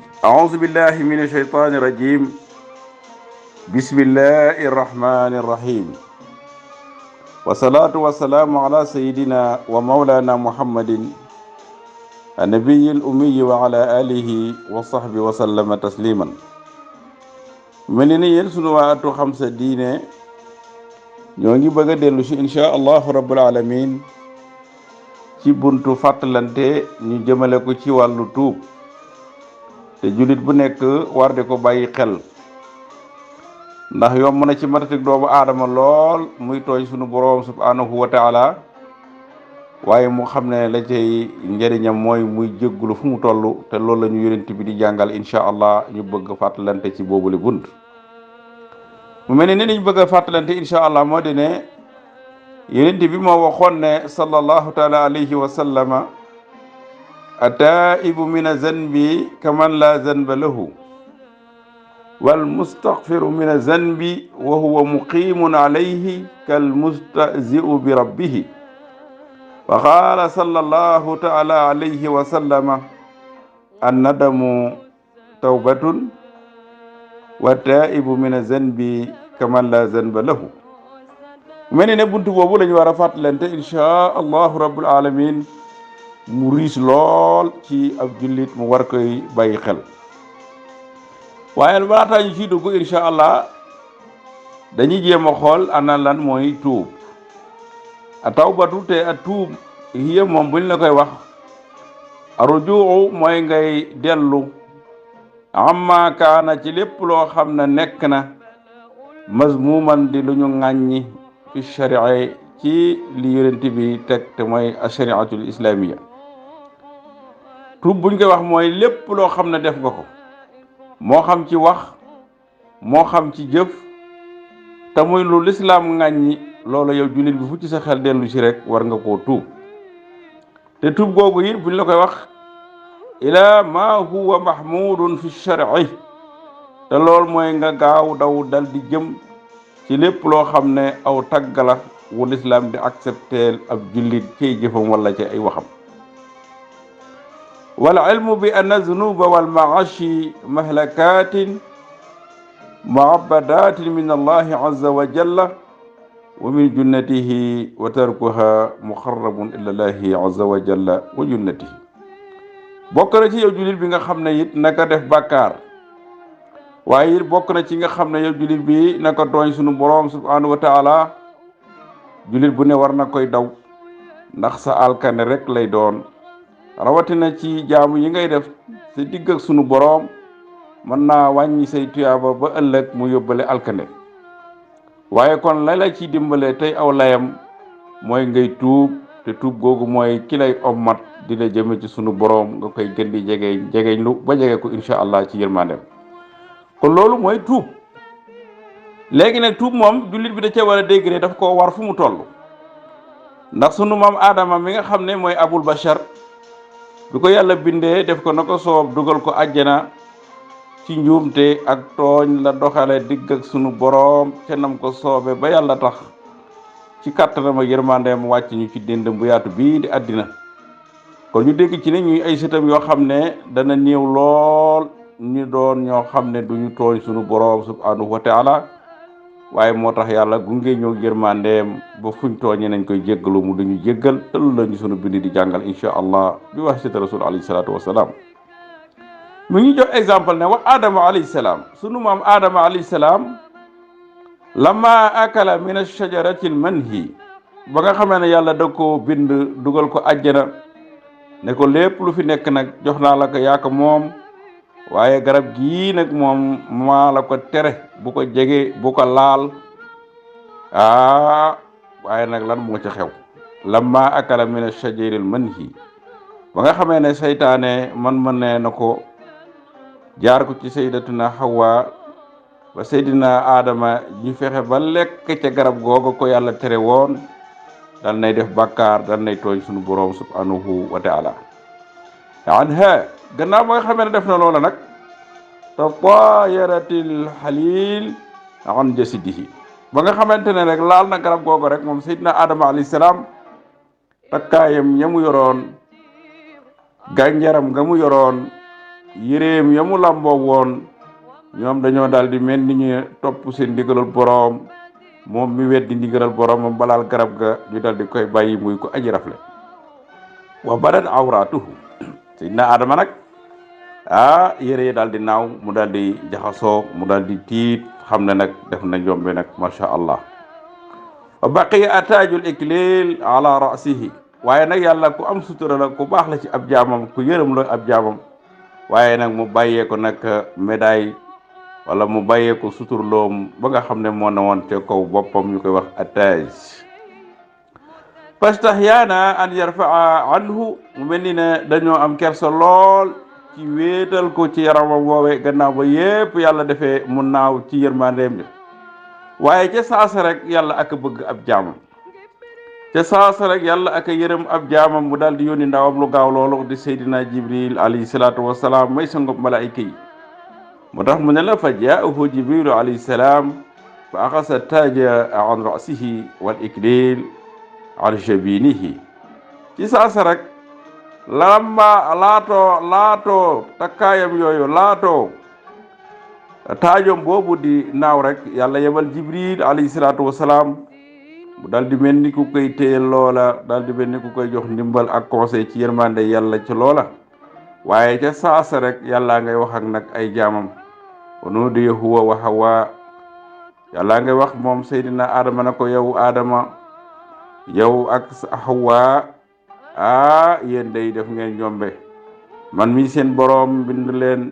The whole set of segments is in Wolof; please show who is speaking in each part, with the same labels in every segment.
Speaker 1: أعوذ بالله من الشيطان الرجيم. بسم الله الرحمن الرحيم. والصلاة والسلام على سيدنا ومولانا محمد النبي الأمي وعلى آله وصحبه وسلم تسليما. mel ni yéen sunu waa atu xam sa diine ñoo ngi bëgg a dellu si insha allahu rabbul alamin ci buntu fàttalante ñu jëmale ko ci wàllu tuub te jullit bu nekk war de ko bàyyi xel ndax yomb na ci matatik doomu aadama lool muy tooñ sunu boroom subhanahu wa taala waaye mu xam ne la cay njëriñam mooy muy jéggulu fu mu toll te loolu la ñu yonent bi di jàngal insha allah ñu bëgg fàttalante ci boobule bunt. mu mel ni niñ bëgg a fàttalante insha allah moo di ne yonent bi moo waxoon ne sallallahu taala alayhi wa sallama ataibu min zanbi kaman la zanba lahu wal mustaghfiru min zanbi wa huwa muqimun alayhi kal mustahzi'u bi rabbihi wa qala sallallahu taala alayhi wa sallama annadamu tawbatun wa taibu min zanbi kaman la zanba lahu. mel ni ne buntu boobu la ñu war a fàttalante insha allahu rabbul alamin mu riis lool ci ab jullit mu war koy bàyyi xel. waaye balaataa ñu ciy dugg insha allah dañuy jéem a xool ana lan mooy tuub. a tawbatu te a tuub hiya moom buñ la koy wax arujuu mooy ngay dellu amma kaana ci lépp loo xam ne nekk na mazmuman di lu ñu ŋàññi fi sharia ci li yonent bi teg te mooy ashariatul islamiya. tuub buñ koy wax mooy lépp loo xam ne def nga ko moo xam ci wax moo xam ci jëf te muy lu lislaam ŋàññi loolu yow jullit bi fu ci sa xel dellu si rek war nga koo tuub. te tuub googu it buñ la koy wax ila ma huwa mahmudun fi shar'i te loolu mooy nga gaaw daw dal di jëm ci lépp loo xam ne aw taggala wu lislaam di accepter ab jullit cay jëfam wala ci ay waxam. wal ilmu bi anna zunuba wal maashi mahlakatin muabbadatin min allahi azza wa jalla wa min junnatihi wa tarkuha muxarrabun ila llahi azza wa jalla wa junnatihi. bokk na ci yow jullit bi nga xam ne it naka def bàkkaar waaye it bokk na ci nga xam ne yow jullit bi naka tooñ sunu boroom subhanahu wa taala jullit bu ne war na koy daw ndax sa alkane rek lay doon rawatina ci jaamu yi ngay def sa digg ak sunu boroom mën naa wàññi say tuyaaba ba ëllëg mu yóbbale alkane. waaye kon la la ci dimbale tey aw layam mooy ngay tuub te tuub googu mooy ki lay ommat di la jëme ci sunu boroom nga koy gën di jegeñ lu ba jege ko insha allah ci yërmandeem. kon loolu mooy tuub. léegi nag tuub moom jullit bi da cee war a dégg ne daf koo war fu mu toll ndax sunu maam Adama mi nga xam ne mooy abul bashar bi ko yàlla bindee def ko na ko soob dugal ko àjjana ci njuumte ak tooñ la doxale digg ak sunu boroom ca nam ko soobe ba yàlla tax ci kàttanam ak yërmandeem wàcc ñu ci déndam bu yaatu bii di àddina. kon ñu dégg ci ne ñuy ay sëtam yoo xam ne dana néew lool ñu doon ñoo xam ne duñu tooñ sunu boroom subhanahu wa taala waaye moo tax yàlla gunge ñëw yërmandeem ba fuñ tooñee nañ koy jéggalu mu duñu jéggal te loolu la ñu sunu bind di jàngal insha allah bi wax sita rasul alayhi salaatu wasalaam. mu ngi jox exemple ne wax adama alayhi salaam sunu maam adama alayhi salaam lama akala min ash-shajarati al-manhi ba nga xamee ne yàlla da ko bind dugal ko àjjana ne ko lépp lu fi nekk nag jox naa la ko yaa ko moom waaye garab gii nag moom maa la ko tere bu ko jege bu ko laal. waaye nag lan moo ca xew lama akala min ash-shajari al-manhi ba nga xamee ne seytaane mën nee na ko jaar ko ci sayyidatuna Hawa ba seydina Adama ñu fexe ba lekk ca garab googa ko yàlla tere woon dal nay def bàkkaar dal nay tooñ sunu boroom subhanahu wa taala. anha gannaaw ba nga xamee ne def na loola nag tatayaratil halil an jasidihi ba nga xamante ne rek laal na garab googu rek moom seydina Adama alayhi salaam takkaayam ya mu yoroon gànjaram nga mu yoroon yéreem ya mu làmboo woon ñoom dañoo daal di mel ni ñu topp seen ndigalal boroom moom mi weddi ndigalal boroomam balaal garab ga ñu daal di koy bàyyi muy ko aji rafle wa badat awratuhu Seydina Adama nag yére yi daal di naaw mu daal di jaxasoo mu daal di tiit xam ne nag def na njombe nag macha allah wa baqiya ataajul iklil ala rasihi waaye nag yàlla ku am sutura la ku baax la ci ab jaamam ku yërëm la ab jaamam waaye nag mu bàyyee ko nag médaille wala mu bàyyee ko suturloom ba nga xam ne moo ne woon ca kaw boppam ñu koy wax attaaj fastahyaana an yarfaa anhu mu mel ni ne dañoo am kersa lool ci wéetal ko ci yaramam woowe gannaaw ba yépp yàlla defee mu naaw ci yërmandeem waaye ca saasa rek yàlla ak bëgg ab jaamam ca saasa rek yàlla ak yërëm ab jaamam mu daal di yónni ndawam lu gaaw loolu di Seydina Jibril alayhi salaatu wasalaam may sangob malaayika yi moo tax mu ne la fa jaahu Jibrilu alayhi salaam fa axasa taaja an rasihi wal iklil an jabinihi ci saasa rek laatoo takkaayam yooyu laatoo taajom boobu di naaw rek yàlla yebal Jibril alayhi salaatu wasalaam mu daal di mel ni ku koy téyel loola daal di mel ni ku koy jox ndimbal ak conseil ci yërmande yàlla ci loola waaye ca saasa rek yàlla ngay wax ak nag ay jaamam wa nuudiya huwa wa hawa yàlla ngay wax moom Seydina Adama na ko yow Adama yow ak Hawa yéen day def ngeen njombe man mi seen boroom bind leen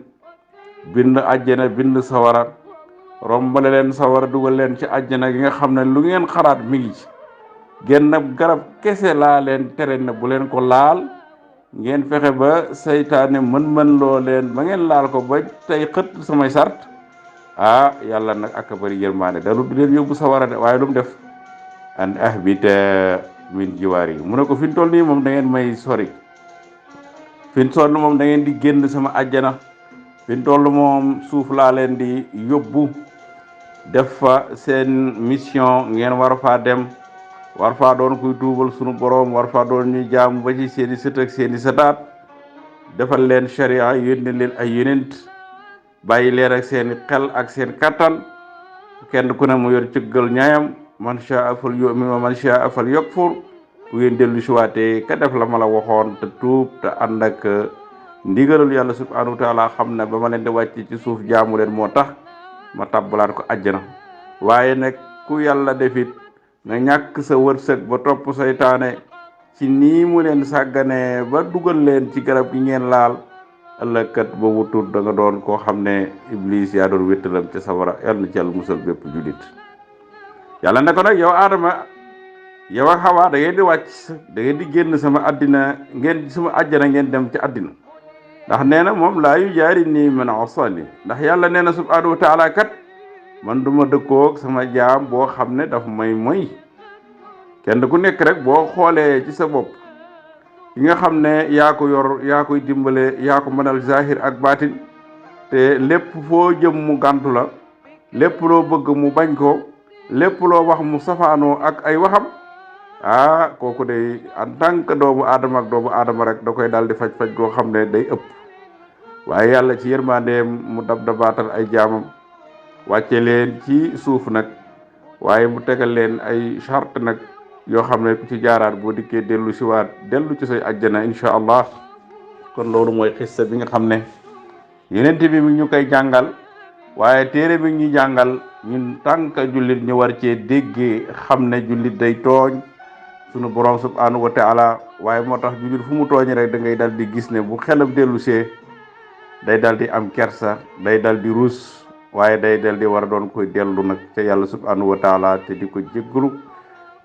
Speaker 1: bind àjjana bind sawara rombale leen sawara dugal leen ci àjjana gi nga xam ne lu ngeen xalaat mi ngi ci genn garab kese laa leen tere ne bu leen ko laal ngeen fexe ba seytaane mën loo leen ba ngeen laal ko ba tey xët samay sart yàlla nag ak bari yërmaane dalu du leen yóbbu sawara de waaye lu mu def an ahbita min jiwaar yi mu ne ko fi mu toll nii moom da ngeen may sori fi mu toll moom da ngeen di génn sama àjjana fi mu toll moom suuf laa leen di yóbbu def fa seen mission ngeen war faa dem war faa doon kuy tuubal sunu boroom war faa doon ñuy jaamu ba ci seeni sët ak seeni sëtaat defal leen sharia yónni leen ay yonent bàyyi leen ak seeni xel ak seen kattan kenn ku ne mu yor cëggal ñaayam man shaa fal yu'min wa man shaa fal yakfur bu ngeen dellu si waatee ka def la ma la waxoon te tuub te ànd ak ndigalul yàlla subhanahu wa taala xam ne ba ma leen di wàcc ci suuf jaamu leen moo tax ma tabbalaat ko àjjana waaye nag ku yàlla defit nga ñàkk sa wërsëg ba topp saytaane ci nii mu leen sàgganee ba dugal leen ci garab gi ngeen laal ëllëgkat ba wutut da nga doon koo xam ne iblis yaa doon wéttalam ca sawara yàlla na ci yàlla musal bépp julit yàlla ne ko nag yow Adama yow ak Hawa da ngeen di wàcc da ngeen di génn sama àddina ngeen sama àjjana ngeen dem ci àddina ndax nee na moom laa yu jaari nii man asani ndax yàlla nee na subhanahu wa taala kat man duma dëkkoog sama jaam boo xam ne daf may moy kenn ku nekk rek boo xoolee ci sa bopp ki nga xam ne yaa ko yor yaa koy dimbale yaa ko mënal zahir ak baatin te lépp foo jëm mu gàntu la lépp loo bëgg mu bañ ko lépp loo wax mu safaanoo ak ay waxam kooku de en tant que doomu aadama ak doomu aadama rek da koy daal di faj goo xam ne day ëpp waaye yàlla ci yërmandeem mu dabaatal ay jaamam wàcce leen ci suuf nag waaye mu tegal leen ay charte nag yoo xam ne ku ci jaaraat boo dikkee dellu ci say àjjana insha allah kon loolu mooy xissa bi nga xam ne yeneen bi mi ñu koy jàngal waaye téere bi ñu jàngal ñun tànk jullit ñu war cee déggee xam ne jullit day tooñ sunu borom subhanahu wa taala waaye moo tax jullit fu mu tooñ rek da ngay dal di gis ne bu xelam dellu see day dal di am kersa day dal di ruus waaye day dal di war a doon koy dellu nag ca yàlla subhanahu wa taala te di ko jéggalu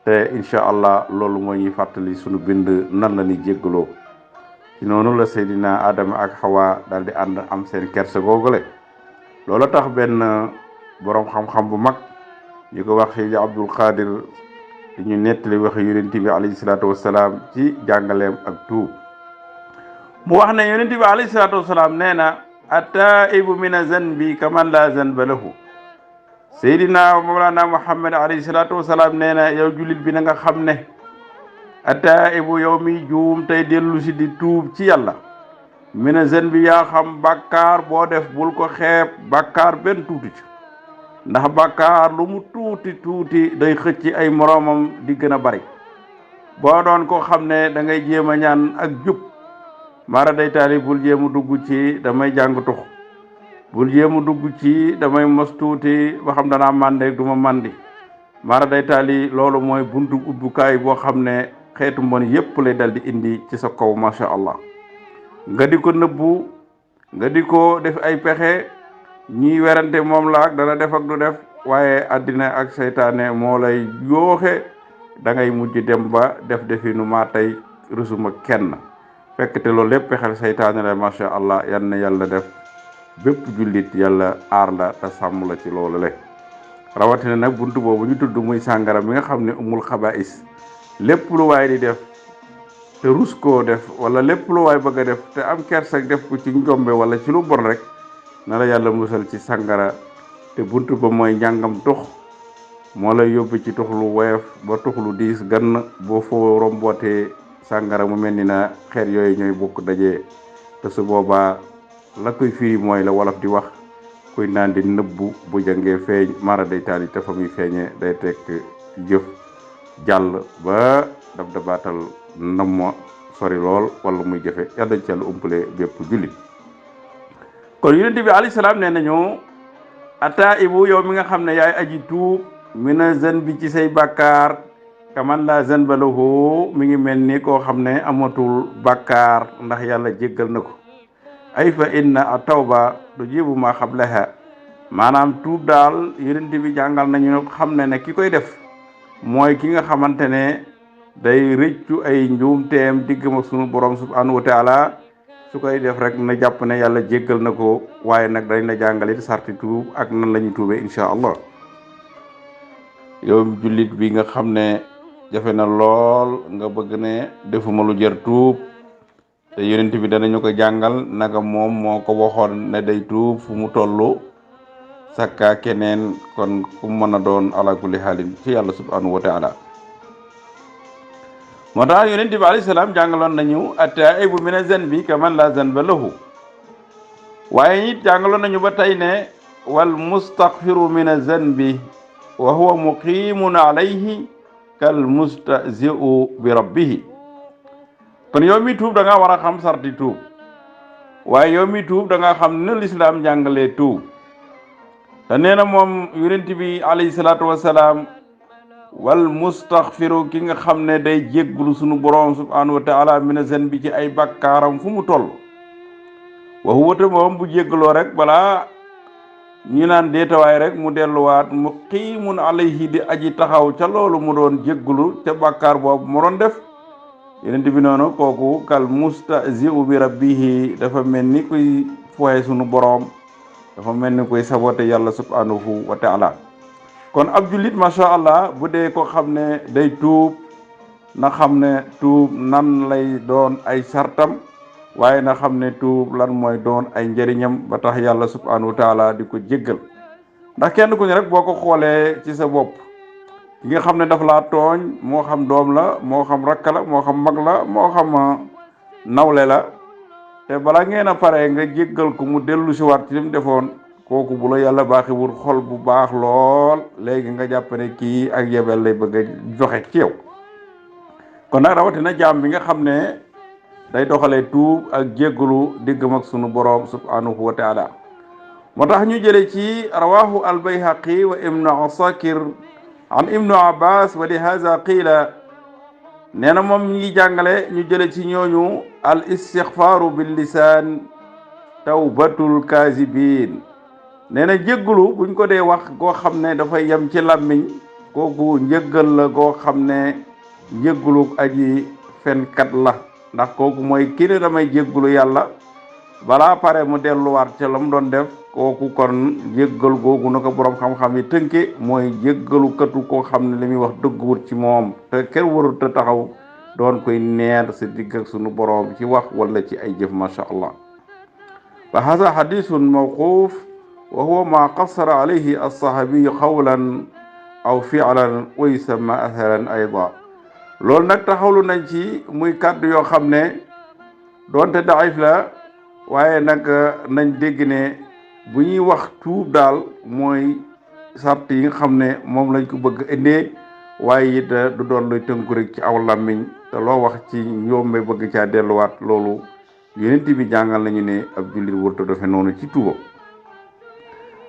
Speaker 1: te incha allah loolu moo ñuy fàttali sunu bind nan la ni jéggaloo ci noonu la Seydina Adama ak Hawa dal di ànd am seen kersa googule loolu tax benn borom xam-xam bu mag ñu ko wax Seydi Abdul Qadir di ñu nettali wax yonent bi alayhi salaatu wasalaam ci jàngaleem ak tuub mu wax ne yonent bi alayhi salaatu wasalaam nee na attaibu mina zanbi kaman la zanba lahu Seydina Mawlana Muhammad alayhi salaatu wasalaam nee na yow jullit bi na nga xam ne attaibu yow mi juum tey dellu si di tuub ci yàlla mina zen bi yaa xam bàkkaar boo def bul ko xeeb bàkkaar benn tuuti ci ndax bàkkaar lu mu tuuti tuuti day xëcc ay moroomam di gën a bari boo doon ko xam ne da ngay jéem a ñaan ak jub mara day taali bul jéem a dugg ci damay jàng tux bul jéem a dugg ci damay mos tuuti ba xam danaa màndeeg du ma màndi mara day taali loolu mooy buntu ubbukaay boo xam ne xeetu mbon yépp lay dal di indi ci sa kaw macha allah nga di ko nëbbu nga di ko def ay pexe ñiy werante moom la ak dana def ak du def waaye àddina ak seytaane moo lay yooxe da ngay mujj dem ba def definu maa tey rusuma kenn fekk te loolu lépp pexel seytaane la macha allah yal na yàlla def bépp jullit yàlla aar la te sàmm la ci loolu le rawatina nag buntu boobu ñu tudd muy sàngara mi nga xam ne umul xabaïs lépp lu waay di def te rus koo def wala lépp lu waay bëgg a def te am kersak def ko ci njombe wala ci lu bon rek na la yàlla musal ci sàngara te buntu ba mooy njàngam tux moo lay yóbbu ci tux lu woyof ba tux lu diis gann boo foo rombootee sàngara mu mel ni na xeet yooyu ñooy bokk daje te su boobaa la koy firi mooy la wolof di wax kuy naan di nëbbu bu jàngee feeñ mara day taali te fa muy feeñee day tekk jëf jàll ba daf dabaatal ndam sori lool wala muy jafe yàlla dañ ci yàlla umpale bépp jullit kon yonent bi alayhi salaam nee nañu ataibu yow mi nga xam ne yaay aji tuub mina zanbi ci say bàkkaar kaman la zanba lahu mi ngi mel ni koo xam ne amatul bàkkaar ndax yàlla jéggal na ko ay fa inna a tawba tujibu ma qablaha maanaam tuub daal yonent bi jàngal nañu xam ne ki koy def mooy ki nga xamante ne day rëccu ay njuumteem diggam ak sunu borom subhanahu wa taala su koy def rek na jàpp ne yàlla jéggal na ko waaye nag dañ la jàngalit sarti tuub ak nan la ñuy tuubee incha allah yow jullit bi nga xam ne jafe na lool nga bëgg ne defuma lu jar tuub te yonent bi danañu ko jàngal naka moom moo ko waxoon ne day tuub fu mu toll sakka keneen kon ku mën a doon ala kulli xaalin ci yàlla subhanahu wa taala moo tax yonent bi alayhi salaam jàngaloon nañu attaibu mina zanbi kaman la zanba lahu waaye it jàngaloon nañu ba tey ne wal mustaghfiru mina zanbi wa huwa muqimun alayhi kal mustahzi'u bi rabbihi kon yow mi tuub da nga war a xam sarti tuub waaye yow mi tuub da nga xam ne lislaam jàngalee tuub te nee na moom yonent bi alayhi salaatu wasalaam wal mustaghfiru ki nga xam ne day jégglu sunu borom subhanahu wa taala mina zanbi ci ay bakkaaram fu mu toll wa huwa te moom bu jéggloo rek balaa ñu naan deetawaay rek mu delluwaat muqimun alayhi di aji taxaw ca loolu mu doon jégglu ca bàkkaar boobu mu doon def yonent bi noonu kooku kal mustahzi'u bi rabbihi dafa mel ni kuy foye sunu borom dafa mel ni kuy sabote yàlla subhanahu wa taala kon ab jullit macha allah bu dee ko xam ne day tuub na xam ne tuub nan lay doon ay sartam waaye na xam ne tuub lan mooy doon ay njëriñam ba tax yàlla subhanahu wa taala di ko jéggal ndax kenn ku ne rek boo ko xoolee ci sa bopp ki nga xam ne daf laa tooñ moo xam doom la moo xam rakk la moo xam mag la moo xam nawle la te bala ngeen a pare nga jéggal ko mu dellu si waat ci li mu defoon kooku bu la yàlla baaxiwul xol bu baax lool léegi nga jàpp ne kii ak yebel lay bëgg a joxe ci yow kon nag rawatina jaam bi nga xam ne day doxalee tuub ak jéggalu diggam ak sunu borom subhanahu wa taala moo tax ñu jële ci rawahu albayhaqi wa ibnu asakir an ibnu abbas wa li haza qiila nee na moom ñi jàngale ñu jële ci ñooñu al istixfaaru bil lisaan tawbatul kaazibin nee na jéggalu buñ ko dee wax goo xam ne dafay yem ci làmmiñ kooku njëggal la goo xam ne njéggalu aji fenkat la ndax kooku mooy kii ne damay jéggalu yàlla balaa pare mu delluwaat ca la mu doon def kooku kon jéggal googu na ko boroom xam-xam yi tënke mooy jéggalu katu koo xam ne li muy wax dëgguwut ci moom te kenn warut a taxaw doon koy neer sa digg ak sunu boroom ci wax wala ci ay jëf masha allah wa hada hadithun mawquf wa huwa ma qassara alayhi as-sahabiyu qawlan aw fi'lan wa yusamma atharan ayda loolu nag taxawlu nañ ci muy kàddu yoo xam ne doonte daif la waaye nag nañ dégg ne bu ñuy wax tuub daal mooy sart yi nga xam ne moom lañ ko bëgg indee waaye it du doon luy tënku rek ci aw làmmiñ te loo wax ci yombe bëgg caa delluwaat loolu yonent bi jàngal nañu ne ab jullit wërta defe noonu ci tuubam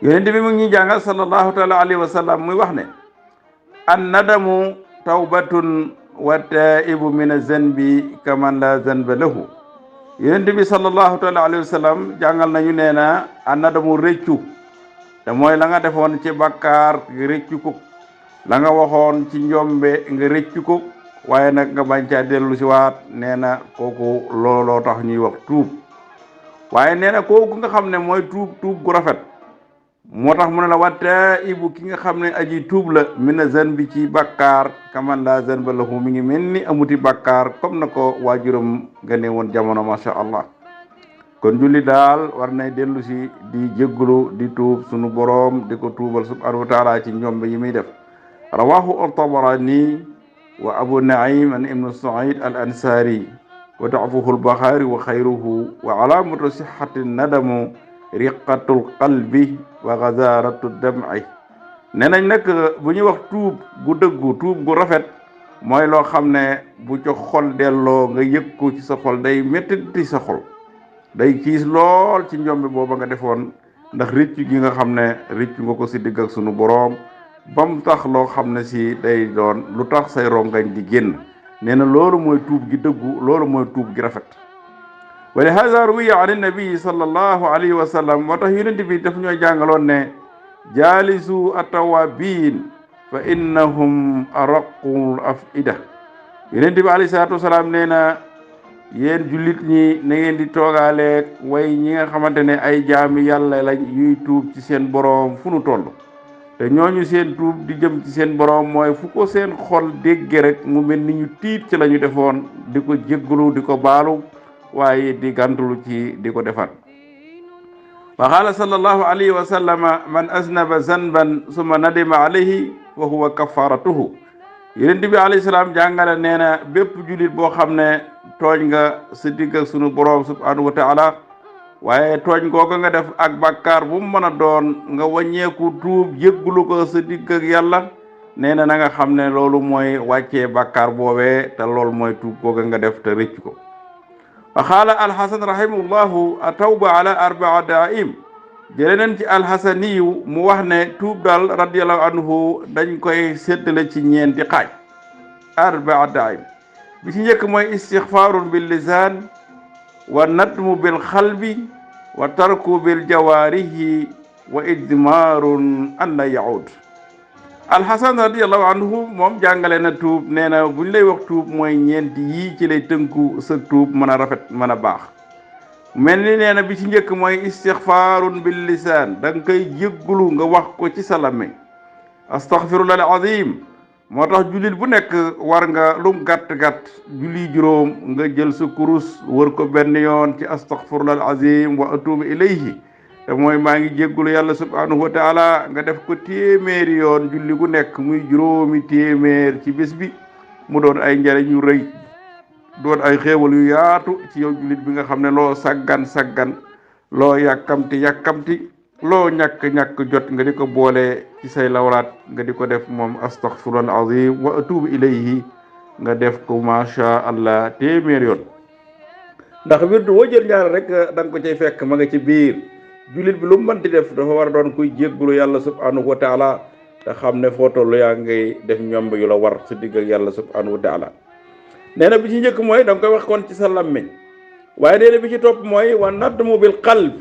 Speaker 1: yonent bi mu ngi ñuy jàngal sallallahu taala alayhi wa sallam muy wax ne an nadamu tawbatun wa taibu min azanbi kaman la zanba lahu yonent bi sallallahu taala alayhi wa sallam jàngal nañu nee na an nadamu rëccu te mooy la nga defoon ci bakkaar nga rëccu ko la nga waxoon ci njombe nga rëccu ko waaye nag nga bañ caa dellu si waat nee na kooku looloo tax ñuy wax tuub waaye nee na kooku nga xam ne mooy tuub gu rafet moo tax mu ne la watta ibu ki nga xam ne aji tuub la mina zan bi ci bakkaar kaman la zan ba lahu mi ngi mel ni amuti bakkaar comme na ko waajuram gane woon jamono macha allah kon julli daal war nay dellu si di jéggulu di tuub sunu boroom di ko tuubal subhanahu wa taala ci njombe yi muy def rawahu at-Tabarani wa abu naim an ibnu said al ansari wa da'fuhu al-Bukhari wa khayruhu wa alamatu sihhati nadamu riqatul qalbi wa ghazaratu dam'i nee nañ nag bu ñuy wax tuub gu dëggu tuub gu rafet mooy loo xam ne bu ca xol delloo nga yëg ko ci sa xol day mettiti sa xol day kiis lool ci njombe booba nga defoon ndax rëccu gi nga xam ne rëccu nga ko si digg ak sunu boroom bam tax loo xam ne si day doon lu tax say rongañ di génn nee na loolu mooy tuub gi dëggu loolu mooy tuub gi rafet wa li hada ruwiya an nabii sallallahu alayhi wa sallam moo tax yonent bi daf ñoo jàngaloon ne jaalisu atawabiin fa innahum araqul afida yonent bi alayhi salaatu wasalaam nee na yéen jullit ñi na ngeen di toogaaleeg way ñi nga xamante ne ay jaami yàlla lañ yuy tuub ci seen boroom fu nu toll te ñooñu seen tuub di jëm ci seen boroom mooy fu ko seen xol dégge rek mu mel ni ñu tiit ci la ñu defoon di ko jéggalu di ko baalu waaye di gàntulu ci di ko defar wa qaala sallallahu alayhi wa sallama man aznaba zanban summa nadima alayhi fa huwa kafaratuhu yonent bi alayhi salaam jàngale nee na bépp jullit boo xam ne tooñ nga sa digg ak sunu boroom subhanahu wa taala waaye tooñ googa nga def ak bàkkaar bu mu mën a doon nga wàññeeku tuub jéggulu ko sa digg ak yàlla nee na nga xam ne loolu mooy wàccee bàkkaar boobee te loolu mooy tuub googa nga def te rëcc ko wa qaala alxasan rahimahullahu atawba ala arbaa daim jële nañ ci alxasaniyu mu wax ne tuub daal radiallahu anhu dañ koy séddale ci ñeenti xaaj arbaa daim bi ci njëkk mooy istixfaarun bil lisaan wa nadmu bil xalbi wa tarku bil jawaarihi wa idmaarun an la yaud alxasan radiallahu anhu moom jàngale na tuub nee na bu ñu lay wax tuub mooy ñeenti yii ci lay tënku sa tuub mën a rafet mën a baax mel ni nee na bi ci njëkk mooy istixfaarun bil lisaan da nga koy jéggulu nga wax ko ci sa làmmiñ astaghfirullah al azim moo tax jullit bu nekk war nga lum gàtt-gàtt julli juróom nga jël sa kurus wër ko benn yoon ci astaghfirullah al azim wa atubu ilayhi te mooy maa ngi jéggulu yàlla subhanahu wa taala nga def ko téeméeri yoon julli gu nekk muy juróomi téeméer ci bés bi mu doon ay njariñ yu rëy doon ay xéewal yu yaatu ci yow jullit bi nga xam ne loo saggan loo yàkkamti loo ñàkk jot nga di ko boole ci say lawraat nga di ko def moom astaghfirullah azim wa atubu ilayhi nga def ko macha allah téeméer yoon ndax wirdu woo jël ñaar rek da nga ko cay fekk ma nga ci biir jullit bi lu mu mënti def dafa war a doon kuy jéggulu yàlla subhanahu wa taala te xam ne foo tollu yaa ngay def ñomb yu la war sa digg ak yàlla subhanahu wa taala nee na bi ci njëkk mooy da nga koy wax kon ci sa làmmiñ waaye nee na bi ci topp mooy wa nadmu bil qalb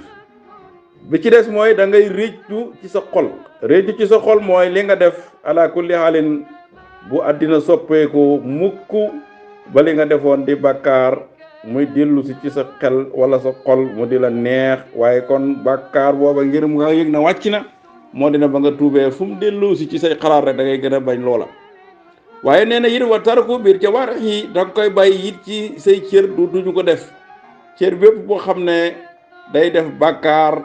Speaker 1: bi ci des mooy da ngay réccu ci sa xol réccu ci sa xol mooy li nga def ala kulli haalin bu àddina soppeeku mukk ba li nga defoon di bàkkaar muy dellu si ci sa xel wala sa xol mu di la neex waaye kon bàkkaar booba ngir mu nga yëg na wàcc na moo dina ba nga tuubee fu mu dellu si ci say xalaat rek da ngay gën a bañ loola waaye nee na it wa tarku biir ca war yi da nga koy bàyyi it ci say cër duñu ko def cër bépp boo xam ne day def bàkkaar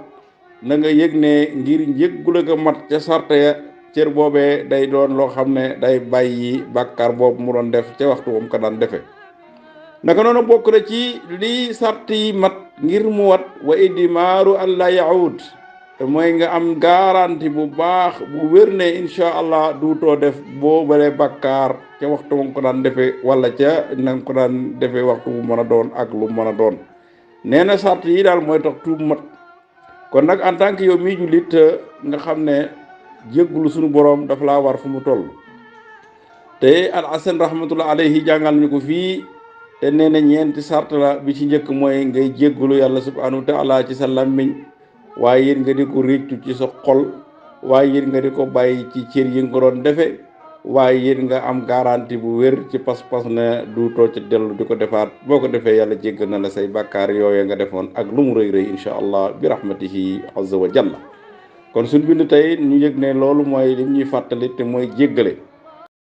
Speaker 1: na nga yëg ne ngir njëggula nga mat ca sarte ya cër boobee day doon loo xam ne day bàyyi bàkkaar boobu mu doon def ca waxtu wam ko daan defe naka noonu bokk na ci lii sart yi mat ngir mu wat wa idmaaru an la yaud te mooy nga am garanti bu baax bu wér ne incha allah duutoo def boobale bakkaar ca waxtu nga ko daan defee wala ca na nga ko daan defee waxtu bu mën a doon ak lu mën a doon nee na sart yi daal mooy tax tuub mat kon nag en tant que yow mii jullit nga xam ne jéggulu suñu boroom dafa laa war fu mu toll te al Hasan rahmatullah alayhi jàngal ñu ko fii te nee na ñeenti sart la bi ci njëkk mooy ngay jéggulu yàlla subhanahu wa taala ci sa làmmiñ waaye yéen nga di ko réccu ci sa xol waaye yéen nga di ko bàyyi ci cër yi nga ko doon defe waaye yéen nga am garantie bu wér ci pas-pas ne du too ci dellu di ko defaat boo ko defee yàlla jéggal na la say bàkkaar yooye nga defoon ak lu mu rëy rëy incha allah bi rahmatihi azza wa jalla kon suñ bind tey ñu yëg ne loolu mooy li ñuy fàttali te mooy jéggale